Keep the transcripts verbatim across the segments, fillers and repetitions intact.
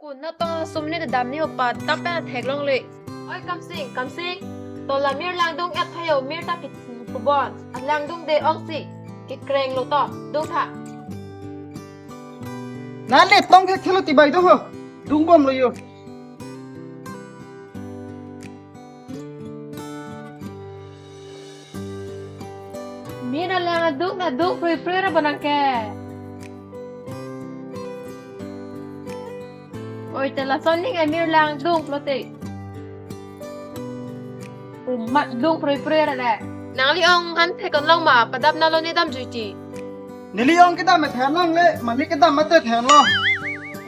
Kun natong asum ne kedam ni ho pa, tap pen theklongle. Oi Kamsing, Kamsing. To la mir langdung et tha ho, mir ta pit pubon. Alangdungde ongsi. Kekreng lo to. Dungtha. Nale tong ke thelo tibai do ho. Dungbomlo yo. Mir alang adung adung prui prui ra bonang ke. Oi, te lason ning amir langdung plote. Umat dung prui prui ra le. Nangli ong an thekon long ma, padap nalo ne dam juiti. Neli ong kedam me theklongle, mane kedam mate theklo.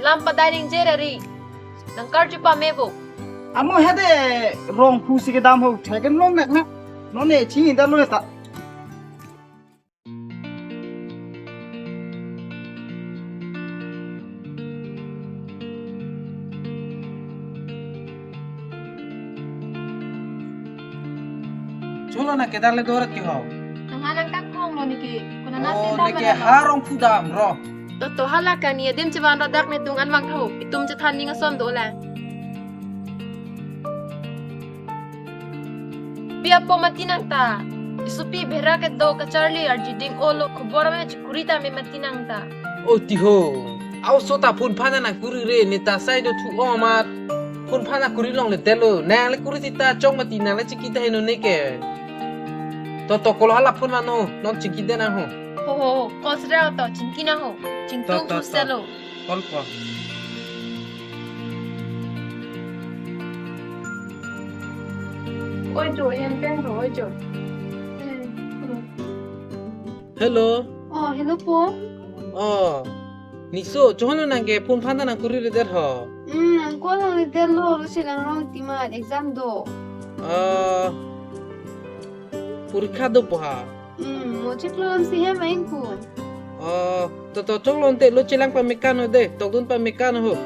Lam padai ning jerari. Nang karju pame bo. Amo hede rong phu si kedam ho, theken long nak na. None chini dam lo ta. Cholo na kedar le dorat ke ho. Nang alang tak hong lo niki. Kuna nasi Oh, dam neke mana lo. Harong phu dam ro. To to hala kani adim chevan radak ne dung an vang tho. Itum chethan ning ason do la. Pi apo mati nang ta. Isupi bhera ke do kacharli arjiding olo khubor me chikuri ta me mati nang ta. O tiho. Au so ta phun phana nang kuri re ne ta sai do thu omat. Phun phana kuri longle telo. Nang le kuri sita chong mati nang le chiki ta heno neke. To to kolo hala phun mano. Non chiki de nang ho. Ho ho ho. Kosra to chingki nang ho. Chingtung To, to, to. Selo. Call ko. Oi jo, hem pen ho, oi jo. Hello. Oh, hello po. Oh. Niso, cholo nang ke phun phana nang kuri re der ho. Hmm, nang call nang re der lo, lo si lang rong timat exam do. Ah. Purikha do po ha. Hmm, mo chiklo lam si hem ain ku. Oh, to to choklo te lo chelang pame kan ho de, tokdun pame kan ho.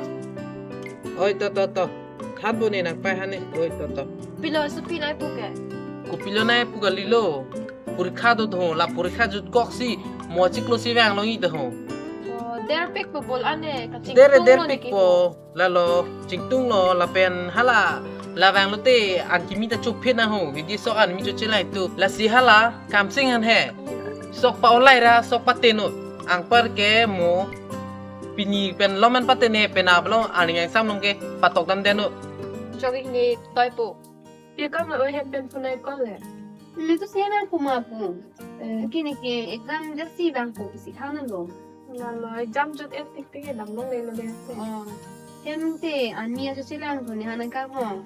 Oi to to to. Than bo ne nang pai hane. Oi to to. Pilo supi nai pu ke. Kopilo nai pu kalilo. Purikha do ho, la purikha jut kok si mo chiklo si vang lo i do ho. Oh, der pik po bol ane, kaching Der tung der lo pik niki po. Po. Lalo chingtung lo lapen hala la vang lote an kimi ta chuphet na ho, hidi sok an mi chuche lai tu. Lasi hala Kamsing an he. Sok pa-olai ra sok pateno. Anpar ke mo pini pen loman patene pen ablo aning exam long ke patok dam deno. Jogi ni toi po. Pia kam lo hem pen phunai kol le. Ni tu sena kuma pu. Eh. Kini ke exam jasi bang ko si khana lo. Lalo exam jut et tik tik dam long le lo de. Oh. Hem te ani aso chelang ko ni hanan ka mo.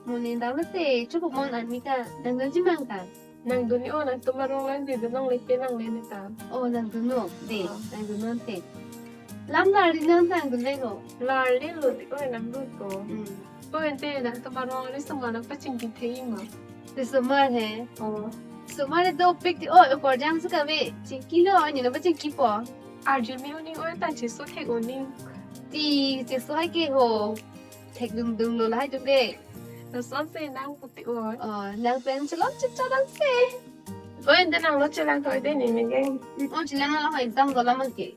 Mo ni dam te chukup mon ani ka nang dun jimang ka. Nang dun ni o nangtum arong lang di dun long le ke nang le ne ta. Oh, nang dun no. De, Oh. Nang dun non te. Lam lar di nang nang dun le ko. Lar le lo di o nang dun ko. Hmm. Oi, ante nangtum arong ari sumar nang pachingki thei ma. Te sumar he. Oh. Sumar do pik ti oi, okorjang suka ve. Chingki lo, ani na pachingki po. Arjun mi uning oi ta cheso thek uning. Ti cheso hai ke ho. Thek dung dung lo lahai dung ke. Lason se nang puti oi. Oh, nang pen chelom chipcha dang se. Oi, ante nang lo chelang thoi de ni megen. Oh, chelang lo exam do lam ke.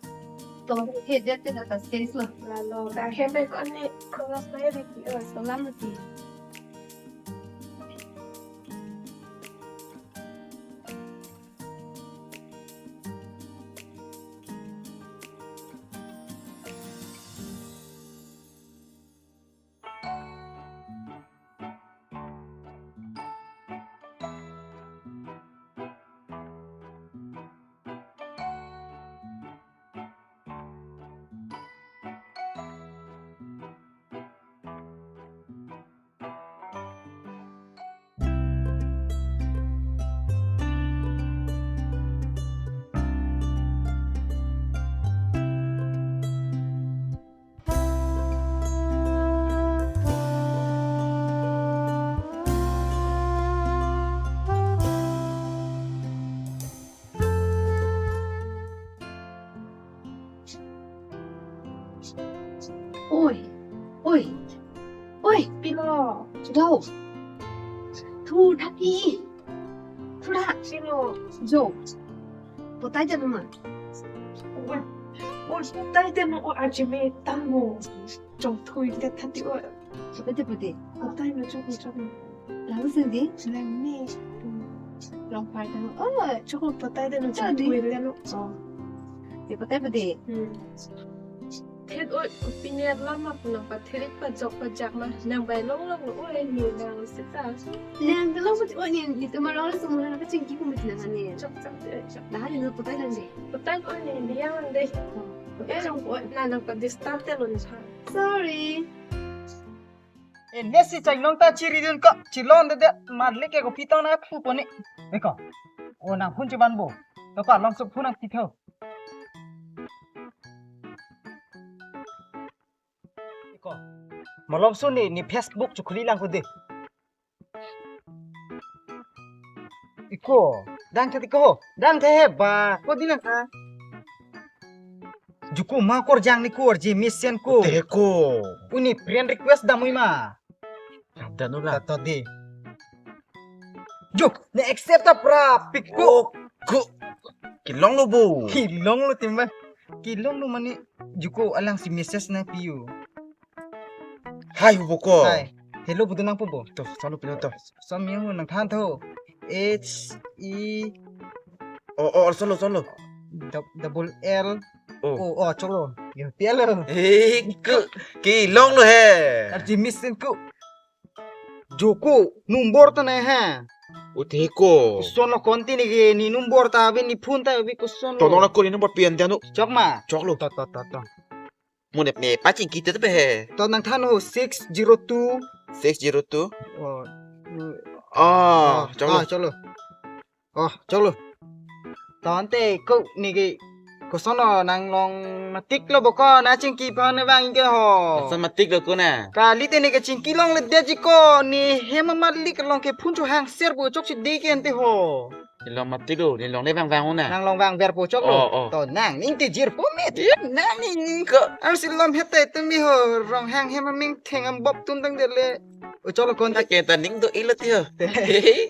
To, he dia te ta stage lo. Lalo, ta hem pe ko ne, ko lo sa ye de ki, oh. Salam ti. Oi, oi, oi, pilo. Thudao. Thu thaki. Thudha. Pilo. Jo. Potai jadu ma. Oi. O, tai de no, o, arjime tamo. Chongthui de thati o. Pati pati. O, tai no chok chok. Langsung di. Lang ni. Long pai de no. O, chok patai de no, chongthui de no. O. Di patai pati. Hmm. Thet o, pini alam ma punang pathirik pajok pajak ma nang bai longlong lo, o, ni nang sita. Nang ke long pati o ni, ni tumar long sumur na kachingki pun pati nang ani. Chok chok chok. Nah, ni no patai lang di. Patai o ni, ni yang de. Eh, o, na nang pa disturb te lo ni sa. Sorry. Eh, nesi chainong ta chiridun ko, chilon de de, marlik ke kopi tong na phu poni. Eko. O nang phun chiban bo. To pa long suk phun ang titho. Eko. Malom suni ni Facebook chukhuli lang ko de. Eko, dang tha tiko, dang tha he ba, ko di lang tha. Juku ma korjang ni ko arje mesen ko. Te ko. Uni friend request damui ma. Danu la. Tato di. Juk, ne accept ta pra pik ko. Oh, ko. Kilong lo bo. Kilong lo timba. Kilong lo mani juku alang si message na piu. Hai, hubo ko. Hai. Hello, budu nang pubo. To, solo pino to. Som yung nang than tho. H E O, o, solo, solo. Dou-, double L. O. O, o, cholo. Yo, pialo. Eh, ko. Kilong lo he. Arji misin ko. Joko, number ta na ha. Ute ko. Sono konti ni ke, ni number ta abi, ni phone ta abi ko sono. Tono na ko ni number pian dia no. Chok ma. Chok lo. To, to, to, to. Mo ne me paching kita tu pe he. To nang than ho six zero two. Six zero two. Oh. Ah, chok lo. Ah, chok lo. Oh, chok lo. Tangte ko ni ke koson lo nang long matik lo bo ko na chingki pa ne bang ke ho. Koson matik lo ko na. Kalite ni ke chingki longledet ji ko ni hem amat lik along ke phone chohang ser bo chokche de ke ante ho. Ni long matik lo, ni longle bang bang ho na. Nang long bang ver po chok lo. Oh, oh. To nang ning te jir po me te. Nang ning ning ko. Arsi lom het te tumi ho rong hang hem aming theng am bop tum tang de le. O chok lo kon. Ta ke ta ning do ilo ti ho.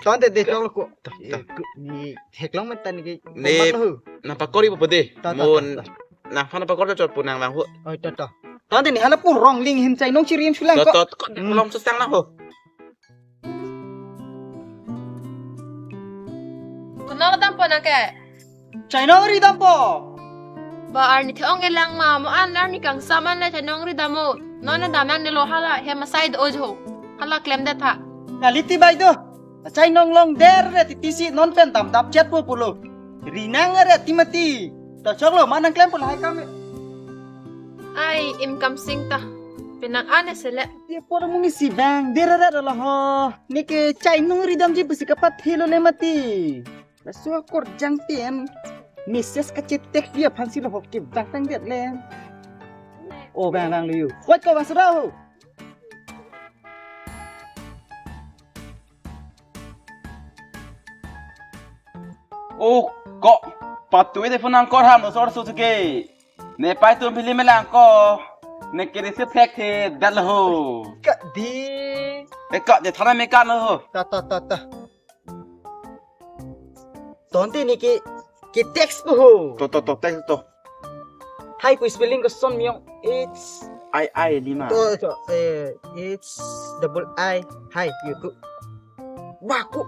Tangte de chok lo ko. Ta, ta. Ni theklong me ta ni ke. Ne. Kombat lo. Na pakori po de. Ta, ta, ta, ta. Mo nang phana pakori chot pu nang lang ho. Oi, to, to. Tangte ni hala pu rong ling him chai nong chiri him sulang ko. To, to, ko. Hmm. Lom susang lang ho. Konat dampo nang ke? Chai nongri dampo. Ba arni the-ong kelang ma, mo an arni kangsam an le chai nongri dam o. Non dam nang ne lo hala, hem asai do jo. Hala klemdet tha. Kalite bai do. Chai nong longdet re titi si non pen dam dap chet po pulo. Ri nang re ti mati. To chok lo ma nang klem pulo hai kam. Ai, im kam sing ta. Penang ane sele. Ti por muni si bang, der re lo ho. Ni ke chai nongri dam ji pusi kapat thelo le mati. Laso akorjang pen message kachetek dia aphan si lo ho ke bang tangdet le. O bang bang liu. Wat ko bang sura ho. O ko patu ide phone nang kor ham lo sor su ke. Ne pai tum phili melang ko. Ne ke receive thek the dat lo ho. Ka di. E ka de thana me ka lo ho. Ta ta ta ta. Tangte ni ke, ke text po ho. To, to, to, text to. Hai pu spelling koson miyong. H I I lima. To, to, eh, H double I. Hai, yo ko. Ba ko.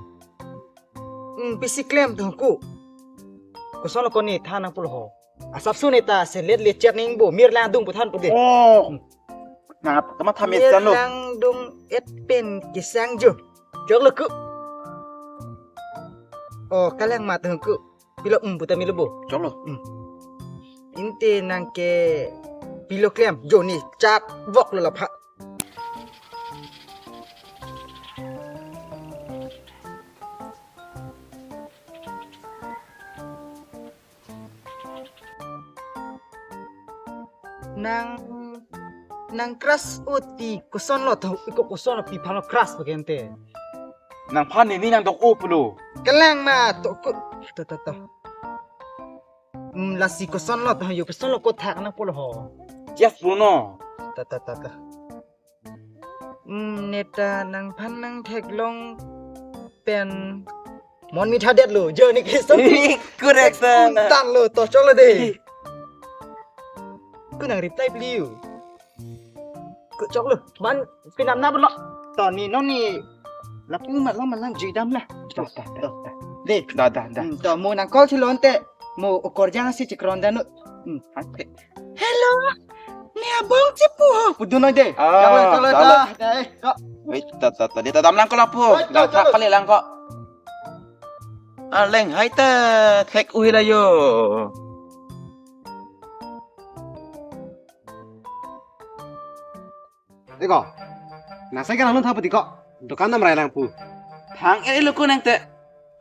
Hmm, pisi klem to ko. Koson lo ko ni than nang pulo ho. Asap suni ta selet le chat ning bo mir lang dung pu than pu de. Oh. Hmm. Na, tama tha mesen lo. Lang dung et pen kesang jo. Chok lo ko. Oh, kalang mat ko. Pilo um puta milo bo. Chok lo. Hmm. Inte nang ke pilo klem jo ni chat vok lo lapha. Nang, nang crush o ti koson lo tho, iko koson lo pi phano crush bagente. Nang phan ni ni nang dok o pulo. Kelang ma to ko, to to to. Hmm, lasi koson lo tho, yo koson lo ko thak nang pulo ho. Jeff Bruno. To to to to. Hmm, neta nang phan nang theklong pen mon mitha det lo, jo ni ke so. Correct sa. Tan lo, to chok lo de. Ko nang reply pli yo. Ko choklo. Man pinam na bolo. To ne non ne lapu malam malam juidam la. Dah, dah, dah, dah. De. Dah, dah, dah. Hmm, to mo nang call si lonte. Mo okorjang si chikron danu. Hmm. Ante. Hello. Ne abong chipu ho. Pudun noi de. Ah, choklo, choklo, choklo. Choklo. Dah, eh, kok. Wait, ta, ta, ta. Dia ta dam lang ko lapu. Wait, dah, choklo. Kali lang ko. Aleng hai ta thek uhi la yo. Dei ko. Nang sai kan anu tha pati ko. Dukan nam rai lang pu. Thang e lo ko nang te.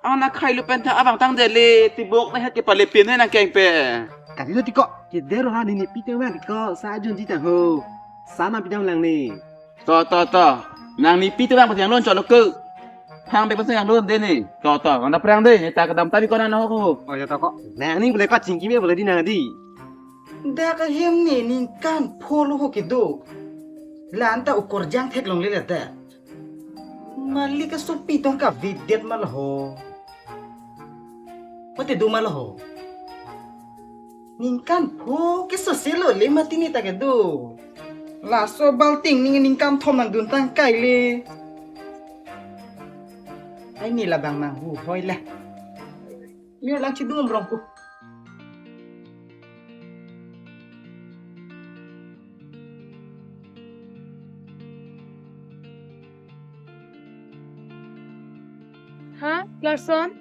Ana khai lo pen tha abang tang de le tibok na het ke pale pin hai nang keng pe. Kali lo ti ko. Ke dero ha ne nipi te wang ti ko. Sa jun ji ta ho. Sa ma pi dam lang ne. To, to, to. Nang nipi te bang pati yang lon chok lo ke. Thang pe pasi yang lon de ni. To, to. Nang prang de. Ni ta kedam ta bi ko nang ho ko. Oh ya to ko. Nang ni boleh ko chingki me boleh di nang di. Dak ahem ne ningkan pho lo ho kedo. La-an ta okorjang theklongle la ta. Malik asopi tong kavedet ma la ho. Mate do ma la ho. Ningkan pho ke sose lo le mati ne ta kedo. Laso balting ning ningkan thom nang dun tang kai le. Ai ne labang nang hu hoi la. Mir lang chidum rong ko. Ha, Larson?